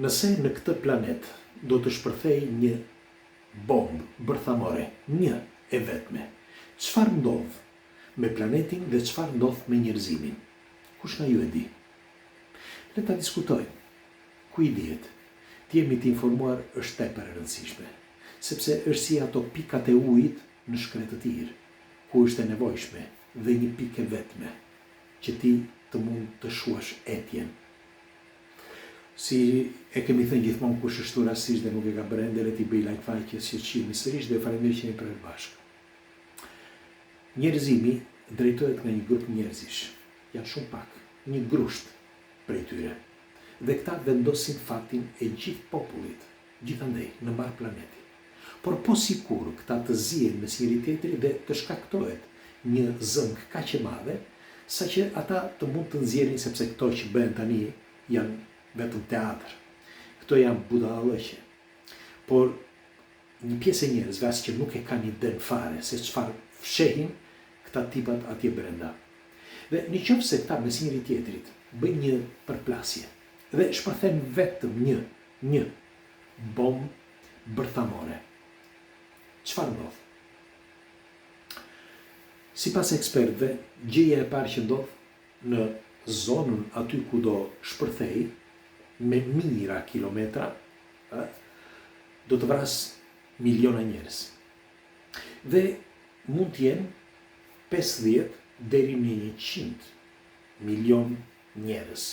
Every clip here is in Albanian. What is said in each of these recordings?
Nëse në këtë planet do të shpërthejë një bombë bërthamore, një e vetme, çfarë ndodh me planetin dhe çfarë ndodh me njerëzimin? Kush nga ju e di? Le ta diskutojmë. Ku i dihet? Të jemi të informuar është tepër e rëndësishme, sepse është si ato pikat e ujit në shkretëtirë, ku është e nevojshme dhe një pikë e vetme, që ti të mund të shuash etjen. Si e kemi thënë gjithmonë kush është këtu rastësisht dhe nuk e ka bërë ende le t'i bëjë like faqes që të shihemi sërish dhe ju faleminderit që jemi prapë bashkë. Njerëzimi drejtohet nga një grup njerëzish. Janë shumë pak, një grusht prej tyre. Dhe këta vendosin fatin e gjithë popullit, gjithandej, në mbarë planetin. Por po sikur këta të zihen mes njëri-tjetrit dhe të shkaktohet një zënkë kaq e madhe, saqë ata të mund të nxjerrin sepse këto që bëhen tani janë vetëm teatër. Këto janë budallallëqe. Por një pjesë e njerëzve as që nuk e kanë idenë fare se çfarë fshehin këta tipat atje brenda. Dhe në qoftë se këta mes njëri-tjetrit bëjnë një përplasje dhe shpërthen vetëm një, një bombë bërthamore. Çfarë ndodh? Sipas ekspertëve, gjëja e parë që ndodh në zonën aty ku do shpërthejë, me mijëra kilometra, ë, do të vrasë miliona njerëz. Dhe mund të jenë 50 deri në 100 milion njerëz.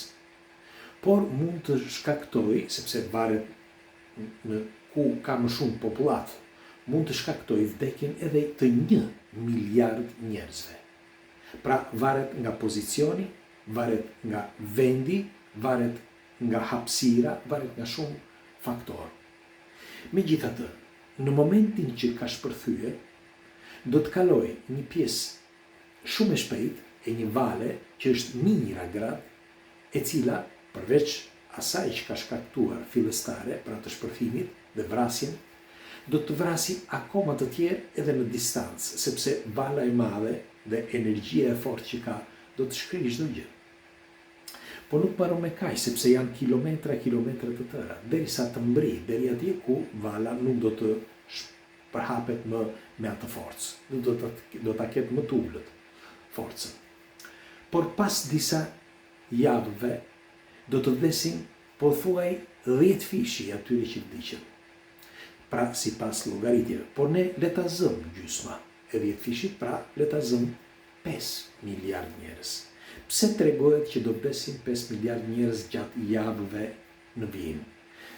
Por mund të shkaktojë, sepse varet në ku ka më shumë popullatë, mund të shkaktojë vdekjen edhe të një miliard njerëzve. Pra varet nga pozicioni, varet nga vendi, varet nga hapësira, varet nga shumë faktorë. Megjithatë, në momentin që ka shpërthyer, do të kalojë një pjesë shumë e shpejtë e një vale që është mijëra gradë, e cila, përveç asaj që ka shkaktuar fillestare, pra të shpërthimit dhe vrasjen, do të vrasi akoma të tjerë edhe në distancë, sepse vala e madhe dhe energjia e fortë që ka, do të shkrijë çdo gjë. Po nuk mbaron me kaq, sepse janë kilometra e kilometra të tëra, derisa të mbrijë deri atje ku vala nuk do të përhapet më me atë forcë, dhe do ta do ta ketë më të ulët forcën. Por pas disa javëve do të vdesin pothuaj dhjetëfishi i atyre që vdiqën. Pra sipas llogaritjeve. Por ne le ta zëmë gjysma e dhjetëfishit, pra le ta zëmë 5 miliard njerëz. Pse tregohet që do vdesin 5 miliard njerëz gjatë javëve në vijim?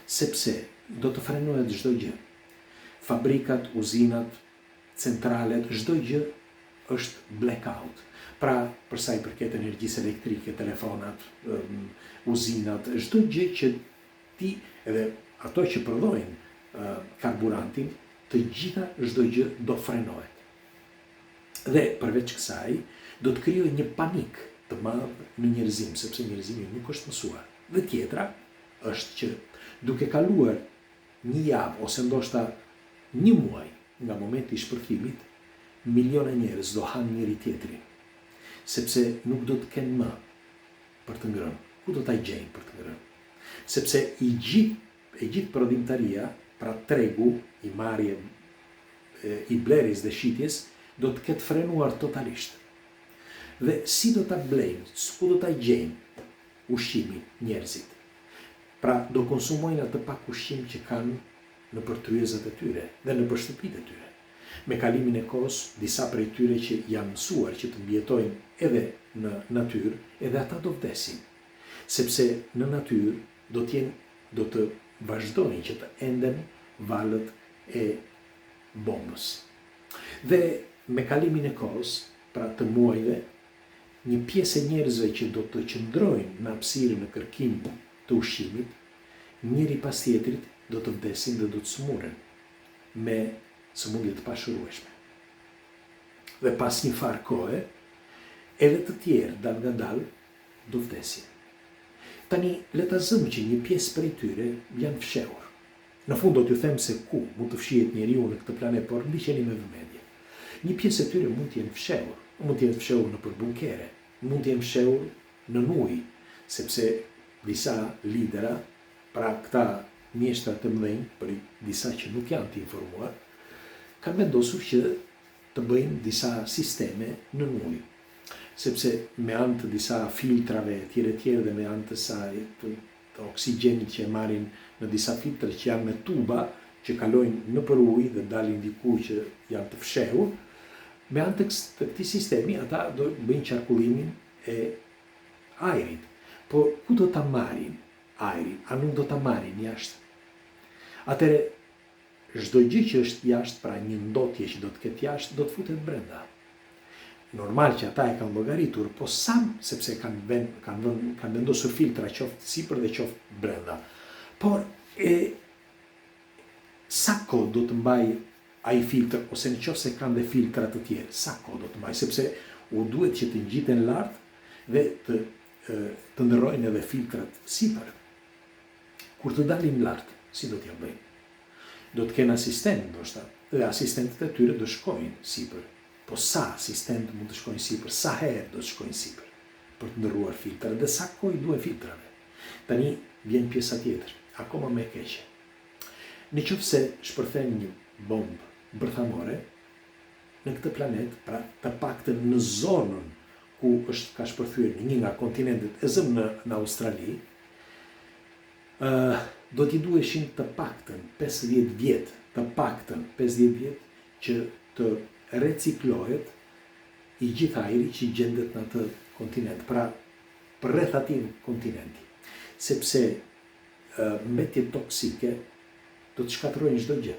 Sepse do të frenohet çdo gjë. Fabrikat, uzinat, centralet, çdo gjë është blackout. Pra, për sa i përket energjisë elektrike, telefonat, uzinat, çdo gjë që ti edhe ato që prodhojnë karburantin, të gjitha çdo gjë do frenohet. Dhe përveç kësaj, do të krijojë një panik të madh në njerëzim, sepse njerëzimi nuk është mësuar. Dhe tjetra është që duke kaluar një javë ose ndoshta një muaj nga momenti i shpërthimit, miliona njerëz do hanë njëri-tjetrin, sepse nuk do të kenë më për të ngrënë. Ku do ta gjejnë për të ngrënë? Sepse i gjithë e gjithë prodhimtaria, pra tregu i marrje i blerjes dhe shitjes do të ketë frenuar totalisht. Dhe si do ta blejnë, ku do ta gjejnë ushqimin njerëzit? Pra do konsumojnë atë pak ushqim që kanë nëpër tryezat e tyre dhe nëpër shtëpitë e tyre. Me kalimin e kohës, disa prej tyre që janë mësuar që të mbijetojnë edhe në natyrë, edhe ata do vdesin. Sepse në natyrë do të jenë do të vazhdojnë që të enden valët e bombës. Dhe me kalimin e kohës, pra të muajve, një pjesë e njerëzve që do të qëndrojnë në hapësirë në kërkim të ushqimit, njëri pas tjetrit do të vdesin dhe do të sëmuren me sëmundje të pashërueshme. Dhe pas një farë kohe, edhe të tjerë dalngadalë do vdesin. Tani le ta zëmë që një pjesë prej tyre janë fshehur. Në fund do t'ju them se ku mund të fshihet njeriu në këtë planet, por ndiqeni me vëmendje. Një pjesë e tyre mund të jenë fshehur, mund të jenë fshehur nëpër bunkere, mund të jenë fshehur nën ujë, sepse disa lidera. Pra këta mjeshtra të mëdhenj, për disa që nuk janë të informuar, kanë vendosur që të bëjnë disa sisteme nën ujë. Sepse me anë të disa filtrave etj etj dhe me anë të saj të, të oksigjenit që e marrin në disa filtra që janë me tuba që kalojnë nëpër ujë dhe dalin diku që janë të fshehur, me anë të, të këtij sistemi ata do bëjnë qarkullimin e ajrit. Po ku do ta marrin ajrin? A nuk do ta marrin jashtë? Atëherë çdo gjë që është jashtë, pra një ndotje që do të ketë jashtë, do të futet brenda. Normal që ata e kanë llogaritur, po sa, sepse kanë ven, kanë vën, kanë vendosur filtra qoftë sipër dhe qoftë brenda. Por e sa kohë do të mbajë ai filtër ose në qoftë se kanë dhe filtra të tjerë, sa kohë do të mbajë, sepse u duhet që të ngjiten lart dhe të të ndërrojnë edhe filtrat sipër. Kur të dalin lart, si do t'ia bëjnë? Do të kenë asistentë ndoshta, dhe asistentët e tyre do shkojnë sipër. Po sa asistentë mund të shkojnë sipër, sa herë do të shkojnë sipër për të ndërruar filtrat dhe sa kohë i duhen filtrave? Tani vjen pjesa tjetër, akoma më e keqe. Në qoftë se shpërthen një bombë bërthamore në këtë planet, pra të paktën në zonën ku është ka shpërthyer në një nga kontinentet, e zëmë në në Australi, ë do t'i duheshin të paktën 50 vjet, të paktën 50 vjet që të reciklohet i gjithë ajri që gjendet në atë kontinent, pra përreth atij kontinenti. Sepse mbetjet toksike do të shkatërrojnë çdo gjë.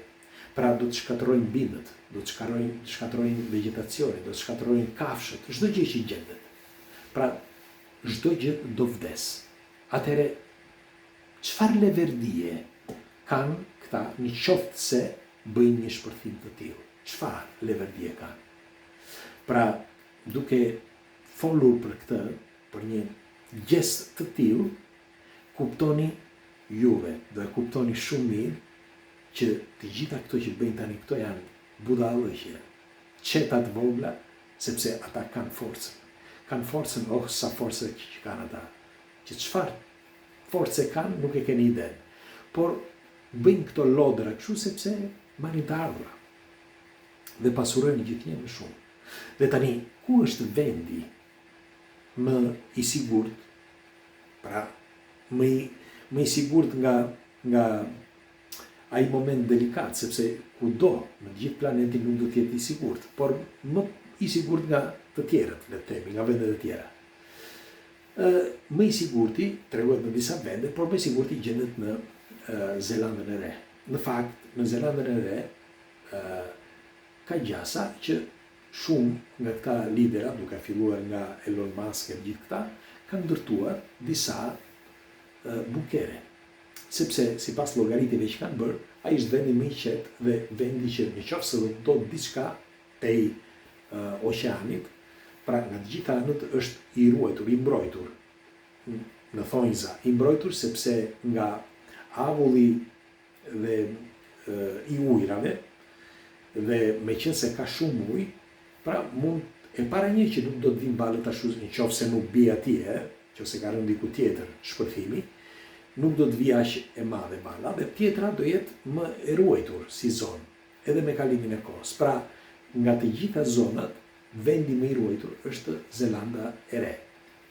Pra do të shkatërrojnë bimët, do të shkatërrojnë, shkatërrojnë vegjetacionin, do të shkatërrojnë kafshët, çdo gjë që gjendet. Pra çdo gjë do vdes. Atëherë çfarë leverdie kanë këta në qoftë se bëjnë një shpërthim të tillë? Çfarë leverdie kanë? Pra, duke folur për këtë, për një gjest të tillë, Kuptoni juve, do e kuptoni shumë mirë që të gjitha këto që bëjnë tani këto janë budallëqe, çeta të vogla, sepse ata kanë forcën. Kanë forcën, oh sa forcë që kanë ata. Që çfarë force kanë nuk e keni idenë. Por bëjnë këto lodra kështu sepse marrin të ardhura dhe pasurojnë gjithnjë më shumë. Dhe tani ku është vendi më i sigurt Pra, më i, më i sigurt nga, nga ai moment delikat, sepse kudo në të gjithë planetin nuk do të jetë i sigurt, por më i sigurt nga të tjerët, le të themi, nga vendet e tjera. Ë më i sigurti tregohet në disa vende, por më i sigurti gjendet në Zelandën e Re. Në fakt, në Zelandën e Re ë ka gjasa që Shumë nga këta lidera, duke filluar nga Elon Musk e gjithë këta, kanë ndërtuar disa bunkere. Sepse, sipas llogaritjeve që kanë bërë, ai është vendi më i qetë dhe vendi që në qoftë se do të ndodhë diçka tej oqeanit, pra nga të gjitha anët është i ruajtur, i mbrojtur, në thonjza, i mbrojtur sepse nga avulli dhe i ujrave dhe meqenëse ka shumë ujë, pra mund e para një që nuk do të vinë valët ashtu në qoftë se nuk bie atje, qoftë se ka rënë diku tjetër shpërthimi, nuk do të vijë aq e madhe vala dhe tjetra do jetë më e ruajtur si zonë, edhe me kalimin e kohës. Pra, nga të gjitha zonat, vendi më i ruajtur është Zelanda e Re.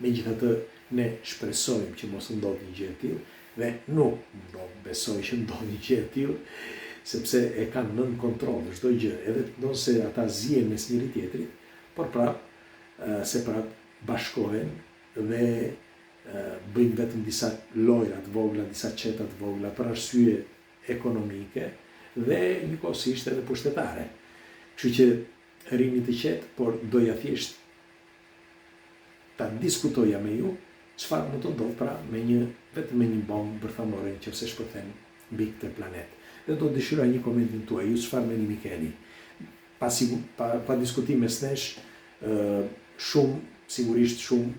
Megjithatë, ne shpresojmë që mos të ndodhë një gjë e tillë dhe nuk do besoj që ndodhë një gjë e tillë, sepse e kanë nën kontroll çdo gjë, edhe ndonëse ata zihen mes njëri-tjetrit, por prapë se prapë bashkohen dhe bëjnë vetëm disa lojra të vogla, disa çeta të vogla për arsye ekonomike dhe njëkohësisht edhe pushtetare. Kështu që rrini të qetë, por doja thjesht ta diskutoja me ju çfarë mund të ndodhë pra me një vetëm me një bombë bërthamore në qoftë se shpërthen mbi këtë planet. Dhe do të dëshiroja një komentin tuaj, ju çfarë mendimi keni? Pa, pa, pa diskutim mes nesh, ë shumë, sigurisht shumë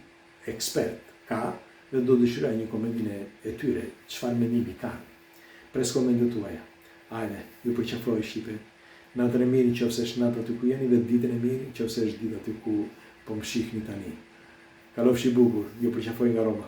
ekspert ka dhe do të dëshiroja një komentin e, e tyre, çfarë mendimi kanë. Pres komentet tuaja. Hajde, ju përqafoj shqipe. Natën e mirë në qoftë se është natë aty ku jeni dhe ditën e mirë në qoftë se është ditë aty ku po më shihni tani. Kalofshi bukur, ju përqafoj nga Roma.